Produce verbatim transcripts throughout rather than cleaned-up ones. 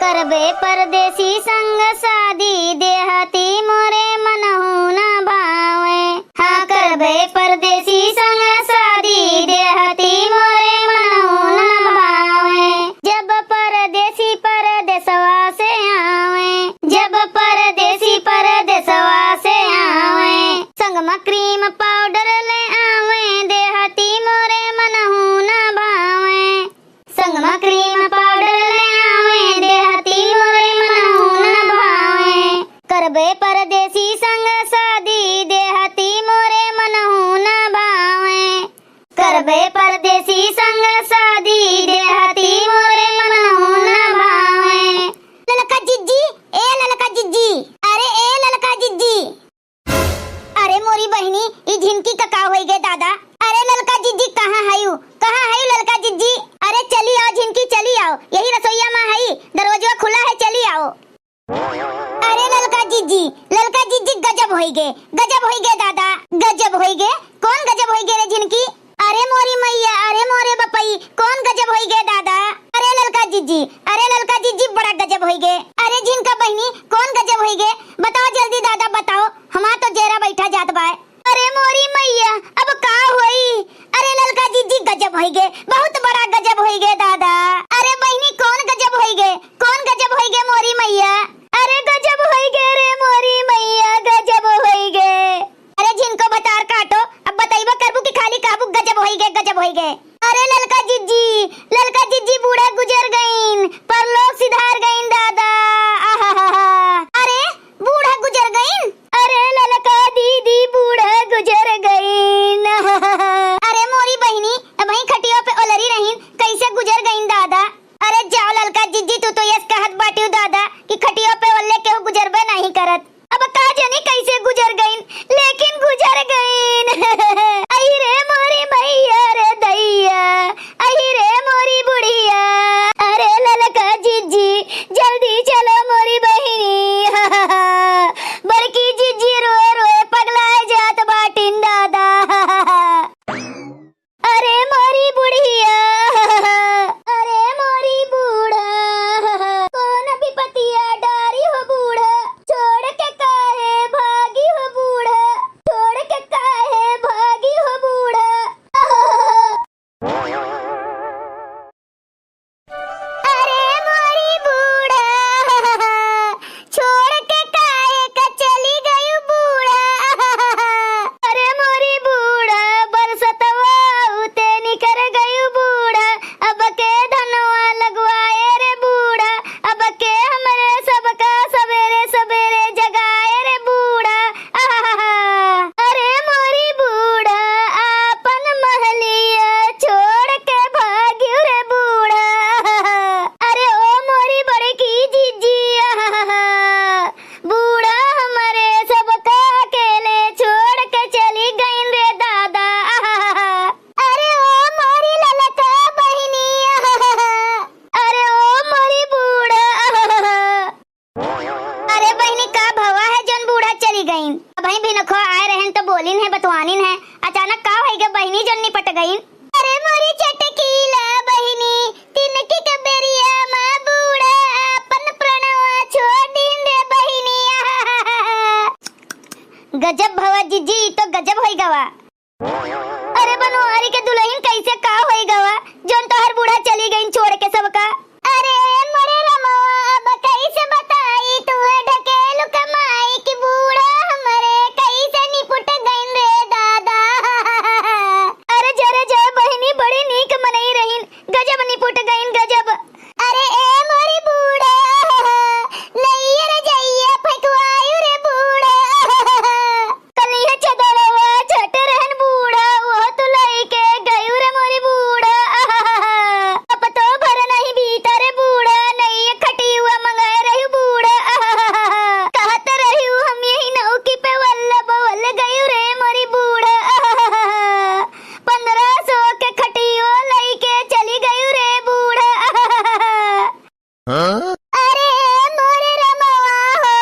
करबे परदेसी संग शादी, देहती मोरे मनहु न भावे। हाँ, करबे परदेसी संग शादी, देहती मोरे मनहु न भावे। जब परदेसी परदेसवा से आवे, जब परदेसी परदेसवा से आवे, संग म cream powder ले आवे, देहती मोरे मनहु न भावे। संग म cream powder ले आवे, देहती मोरे मनहु न भावे। करबे परदेसी संग शादी, देहती मोरे मनहु न भावे। करबे परदेसी संग शादी, देहती मोरे मनहु न भावे। ललका जिज्जी, ए ललका जिज्जी, अरे ए ललका जिज्जी। अरे मोरी बहिनी, ई झिनकी का का होई गे दादा? अरे ललका जिज्जी, कहाँ हयू? कहाँ हयू ललका जिज्जी? अरे चली आओ झिनकी, चली आओ, यही रसोइया मा हई, दरवाजवा खुला है, चली आओ। अरे ललका जिज्जी, ललका जिज्जी, गजब होई गे, गजब होई गे दादा, गजब होई गे। कौन गजब होई गे रे झिनकी? अरे मोरी मैया, अरे मोरे बपई, कौन गजब होई गे दादा? अरे ललका जिज्जी, अरे ललका जिज्जी, बड़ा गजब होई गे। अरे झिनका बहिनी, कौन गजब होई गे? बताओ जल्दी दादा, बताओ, हमार तो जेरा बैठा जात बाय। अरे मोरी मैया, अब का होई? अरे ललका जिज्जी, गजब होई गे, बहुत बड़ा गजब होई गे दादा। अरे बहिनी, कौन गजब होई गे? कौन गजब होई गे मोरी मैया? अरे गजब होई गे रे मोरी मैया, गजब होई गे। अरे झिनको भतार काटो, अब बतइबो करबू कि खाली कहबू गजब होई गे, गजब होई गे। अरे ललका जिज्जी, ललका जिज्जी, बूढ़ा गुजर गईन, परलोक सिधार गईन दादा। आहाहाहा। अरे बूढ़ा गुजर गईन? अरे ललका दीदी, बूढ़ा गुजर गईन। अरे मोरी बहिनी, अबहीं खटिया पे ओलरी रहीन, कैसे गुजर गईन दादा? अरे जाओ ललका जिज्जी, तू तो यस कहत बाटिउ दादा कि खटिया पे ओल्ले केहू गुजरबे नहीं करत। अब का जानी कैसे गुजर गईन, लेकिन गुजर गईन। अहि रे मोरी मैया रे दैया, अहि रे मोरी बुढ़िया। अरे ललका जिज्जी, जल्दी चलो मोरी बहिनी। बड़की जिज्जी रोए रोए पगलाए जात बाटिन दादा। अरे मोरी बुढ़िया, अरे मोरी बूढ़ा, कौन विपतिया डारी हो बूढ़ा, छोड़ के काहे भागी हो बूढ़ा, छोड़ के काहे भागी हो बूढ़ा। अरे मोरी बूढ़ा, छोड़ के काहे का चली गयू बूढ़ा। अरे मोरी बूढ़ा, बरसतवा उते निकर गयू बूढ़ा, अब के धनवा लगवाए रे बूढ़ा, अब के हमरे सबका सबेरे सबेरे जगाए रे बूढ़ा। आहा, अरे मोरी बूढ़ा, आपन महलिया छोड़ के भाग्यू रे बूढ़ा। अरे ओ मोरी बड़की जिज्जी, आहा, बूढ़ा हमरे सबका अकेले छोड़ के चली गईन रे दादा। आहा, अरे ओ मोरी ललका बहिनी, आहा, अरे ओ मोरी बूढ़ा, आहा। अरे बहिनी, का भवा है जौन बूढ़ा चली गईन? अबहीं भिनखो आए रहन तो बोलिन है, बतवानिन है, अचानक का होई गे बहिनी जौन निपट गईन? अरे मोरी चटकीला बहिनी, तिनकी के बेरिया मा बूढ़ा आपन प्रणवा छोड़ दीन रे बहिनी। गजब भवा जिज्जी, ई तो गजब होई गवा। अरे बनवारी के दुलहिन, कैसे का होई गवा, जौन तोहर बूढ़ा चली गईन छोड़ के सबका? अरे मोरे रमवा, अब कैसे बताई तुहे ढकेलू कमाई कि बूढ़ा हमरे कैसे निपुट गईन रे दादा। अरे जरे जय बहिनी, बड़ी नीक मनई रहीन, गजब निपुट गईन, गजब। अरे ए मोरी बूढ़ा, लइया रे जइया फेंकवायु रे बूढ़ा। कलिया चदरवा झट रहन बूढ़ा, वो तू लइके गयु रे मोरी बूढ़ा। अब तो भर नहीं बीता रे बूढ़ा, नइया खटियुआ मंगाए रहू बूढ़ा। कहत रहू हम यही नौकी पे वल्ल बवल गयु रे मोरी बूढ़ा। पन्द्रह सौ के खटियो लइके चली गयू रे बूढ़ा। हाँ? अरे मोरे रमवा हो।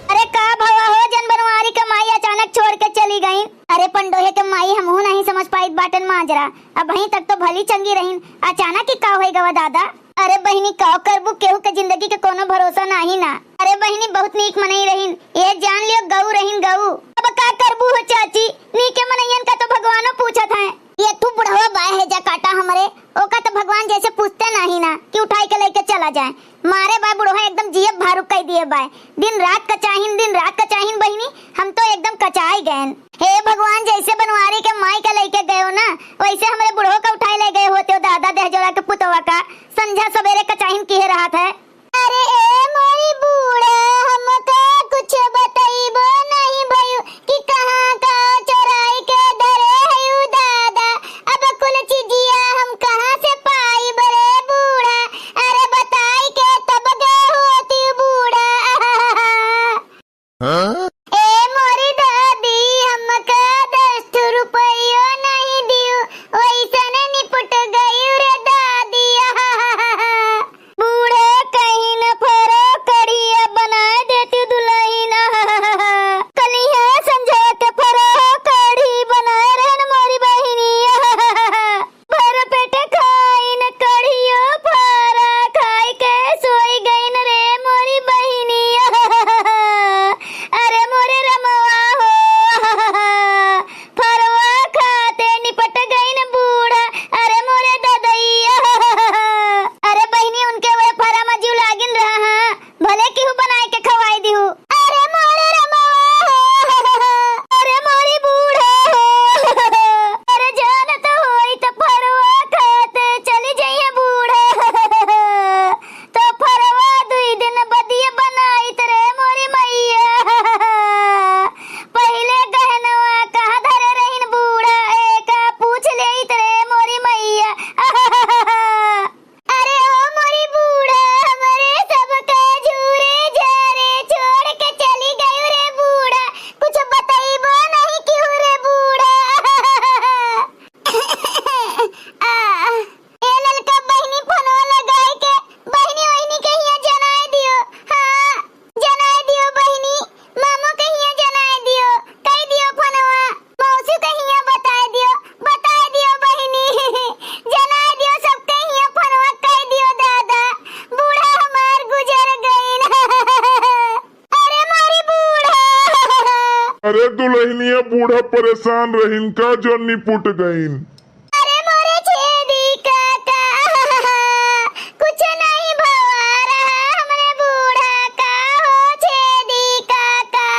अरे का भवा हो जन बनवारी के माई अचानक छोड़ के चली गईन? अरे पंडोहे के माई, हमहू नहीं समझ पाइत बाटन माजरा। अबहीं तक तो भली चंगी रहीन, अचानक ही का होइ गवा दादा? अरे बहिनी, का करबू, केहू के जिंदगी के कोनो भरोसा नाही ना। अरे बहिनी, बहुत नीक मनई रहिन, ये जान लियो गऊ रहिन गऊ। अब का करबू हो चाची, नीके मनइयन का तो भगवानो पूछत हैं। ये तू बुढ़वा बाय है जा काटा हमरे, ओका तो भगवान जैसे पूछते नाही ना कि उठाई के लेके चला जाए। मारे बा बुढ़वा एकदम जियब भारुक कई दिए बाय। दिन रात कचाहिन, दिन रात कचाहिन बहिनी, हम तो एकदम कचाई गएन। हे भगवान, जैसे बनवारी के माई के लेके गयो ना, वैसे हमरे बुढ़ो का उठाए ले गए होते हो दादा, देह जोड़ा के पुतवा का संझा सवेरे कचाहिन किहे रहत है। अरे ए मोरी बूढ़ा, हमका कुछ बतइबो नहीं भयू कि कहाँ का चोराई के धरे हयू दादा। अब कुल चीजिया हम कहाँ से पाइब रे बूढ़ा? अरे बताई के तब गए होती बूढ़ा। ए मोरी दादी, हमका दस ठो रुपयो नहीं दियो, वैसन निपट गई रे दादी। बूढ़े कहीं न फरो कढ़िया बनाए देती दुल्हन। कलिया संझा के फरो कढ़ी बनाए रहन मोरी बहिनी। भर पेट खाइन कढ़ियो फारा, खाई के सोई गइन रे मोरी बहिनी। अरे मोरे रमवा हो, फरवा खाते निपट गइन बूढ़ा, अरे मोरे ददइया। अरे बहिनी, उनके वह फरा में जीव लागिन रहा, हाँ। भले केहू बनाए के खवाई दिहू। अरे मोरे रमवा हो, अरे मोरी बूढ़ा हो, अरे जानत होई त फरवा खाते चली जइहे बूढ़ा। तो फरवा दुई दिन बदिया बनाइत रे मोरी मैया। पहिले गहनवा कहाँ धरे रहिन बूढ़ा, एका पूछ लेइत रे मोरी मैया। अरे ओ मोरी बूढ़ा, हमरे सबके झूरे झारे छोड़ के चली गयू रे बूढ़ा, कुछ बतइबो नहीं किहू रे बूढ़ा। आ, ए ललका बहिनी, फोनवा लगाई के बहिनी वहिनी के हियाँ जनाए दियो। हाँ, जनाए दियो बहिनी, मामो के हियाँ जनाए दियो, कई दियो फोनवा, मौसी के हियाँ बताए दियो, बताए दियो बहिनी, जनाए दियो सबके हियाँ फोनवा, कई दियो दादा, बूढ़ा हमार गुजर गइन। अरे मोरी बूढ़ा। अरे दुल्हनिया, बूढ़ा परेशान रहिन का जो निपुट गइन? अरे मोरे छेदी काका, कुछ नहीं भवा रहा हमरे बूढ़ा का हो छेदी काका।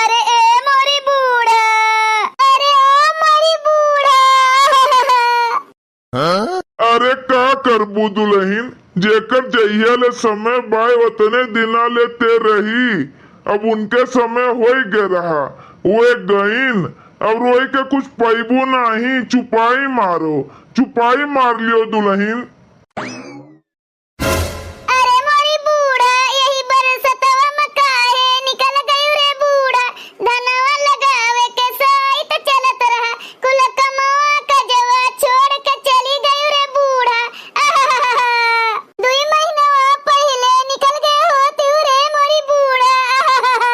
अरे ए मोरी बूढ़ा, अरे ओ मोरी बूढ़ा। अरे का करबू दुलहिन, जेकर जहिया ले समय बाय ओतने दिना ले ते रही। अब उनके समय होई गे रहा, वे गईन। अब रोई के कुछ पइबू नाही, चुपाई मारो, चुपाई मार लियो दुलहिन। अरे मोरी बूढ़ा, यही बरसतवा में काहे निकल गयू रे बूढ़ा? धनवा लगावे के साइत चलत रहा, कुल कमवा कजवा छोड़ के चली गयू रे बूढ़ा। आहाहाहा। दुई महीनवा पहिले निकल गए होती रे मोरी बूढ़ा। आहाहाहा।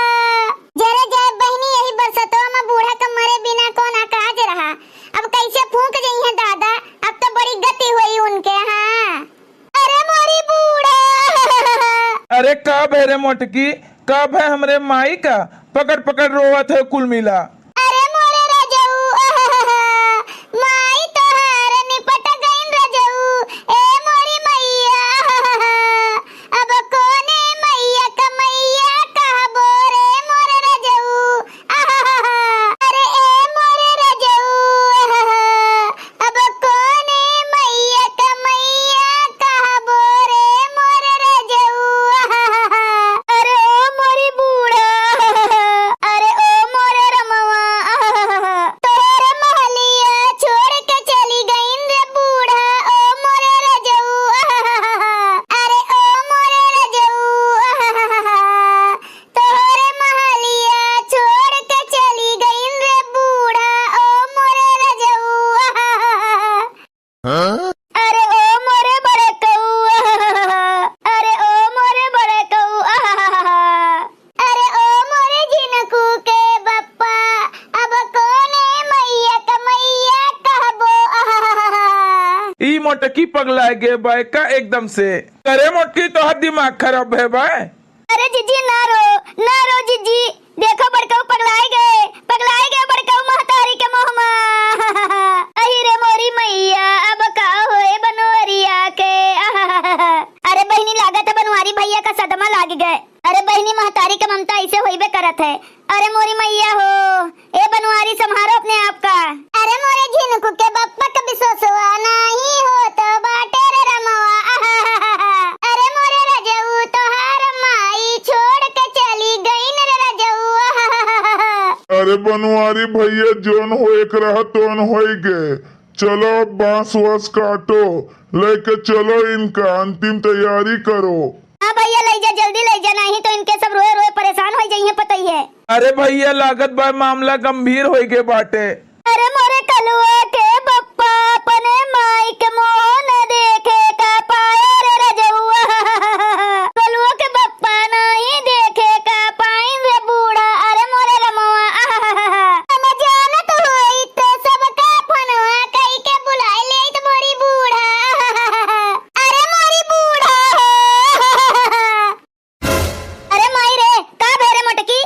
जरे जाए बहिनी, यही बरसतवा में बूढ़ा के मरे बिना कौन अकाज रहा। अब कैसे फूंक जइहें दादा, अब तो बड़ी गति होई उनके। हाँ। अरे मोरी बूढ़ा। अरे का भय रे मोटकी, का भय हमरे माई का? पकड़ पकड़ रोवत है कुल मिला। अरे मोरे रजऊ, माई तोहार निपट गईन रजऊ, ए मोरी मैया, अब कोने मैया का मैया कहबो रे मोरे रजऊ, अरे ए मोरे रजऊ, अब कोने मैया का मैया कहबो रे मोर रजऊ। अरे ओ मोरी बूढ़ा, अरे ओ मोरे रमवा, मोटकी पगलाए गए बाय का एकदम से? अरे मोटकी, तोहर दिमाग खराब है बाय। अरे जीजी ना रो, ना रो जीजी, देखो बड़कऊ पगलाए गए, पगलाए गए बड़कऊ महतारी के मोह मा। अही रे मोरी मैया, अब का होए बनवरिया के। अरे बहिनी, लागत है बनवारी भैया का सदमा लाग गए। अरे बहिनी, महतारी के ममता ऐसे होइबे करत है। अरे मोरी मैया हो, ए बनवारी, संभारो अपने आप का। अरे मोरे झिनकू के बप्पा के बिसोसवा नाही होत बाटे रे रमवा। अरे मोरे रजऊ, तोहार माई छोड़ के चली गईन रे रजऊ। अरे बनवारी भैया, जोन होए के रहा तोन होई गए। चलो अब बांस वास काटो, लेके चलो इनका, अंतिम तैयारी करो। हाँ भैया, लई जा, जल्दी लई जा, नाही तो इनके सब रोए रोए परेशान हो जाइए पतई है। अरे भैया, लागत बा मामला गंभीर होई गए बाटे। अरे मोरे कलुआ के बप्पा, अपने माई के मोह न देखे का पाए रे रजउआ। कलुआ के बप्पा नाही देखे का पाइन रे बूढ़ा। अरे मोरे रमवा, हम जानत होइत सबका फोनवा कई के बुलाए लेइत मोरी बूढ़ा। अरे मोरी बूढ़ा। अरे माई रे, का भे रे मोटकी?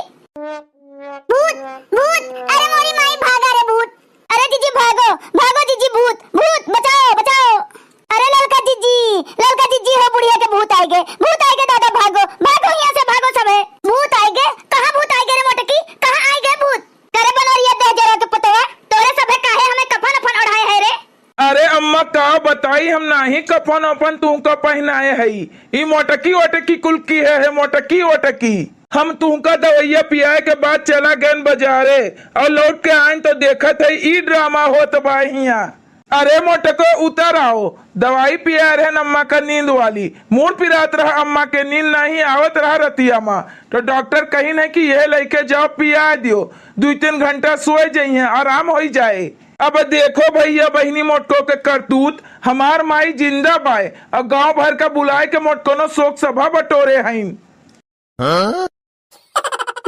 भूत, भूत, अरे मोरी माई, भागा रे भूत। अरे जीजी भागो, भागो जीजी, भूत, भूत, बचाओ, बचाओ। अरे ललका जीजी, ललका जीजी हो, बुढ़िया के भूत आइगे, भूत आइगे दादा, भागो, भागो यहाँ से, भागो सबे। भूत आइगे? कहाँ भूत आइगे रे मोटकी? कहाँ आइगे भूत? करे बनोरिया देह जरा के पतवा, तोरे सबे काहे हमें कफन अफन ओढ़ाए है रे? अरे अम्मा, का बताई, हम नाही कफन ओफन तुहका पहिनाए हई। ई मोटकी वोटकी कुल की है, है मोटकी वोटकी। हम तुहका दवैया पियाए के बाद चला गएन बजारे और लौट के आएन तो देखत है ई ड्रामा होत बा हियाँ। अरे मोटको, उतर आओ, दवाई पियाए रहन अम्मा का नींद वाली। मूड़ पिरात रहा अम्मा के, नींद नाही आवत रहा रतिया मा, तो डॉक्टर कहिन है कि यह लइके जाओ पियाए दियो, दुई तीन घंटा सोए जइहें, आराम होई जाए। अब देखो भैया बहिनी मोटको के करतूत, हमार माई जिंदा बाय और गांव भर का बुलाए के मोटकनो शोक सभा बटोरे हईन।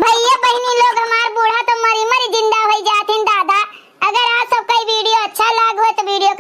भैया बहिनी लोग, हमार बूढ़ा तो मरी मरी जिंदा होई जाथिन दादा। अगर आप सबका ई वीडियो अच्छा लाग हो तो वीडियो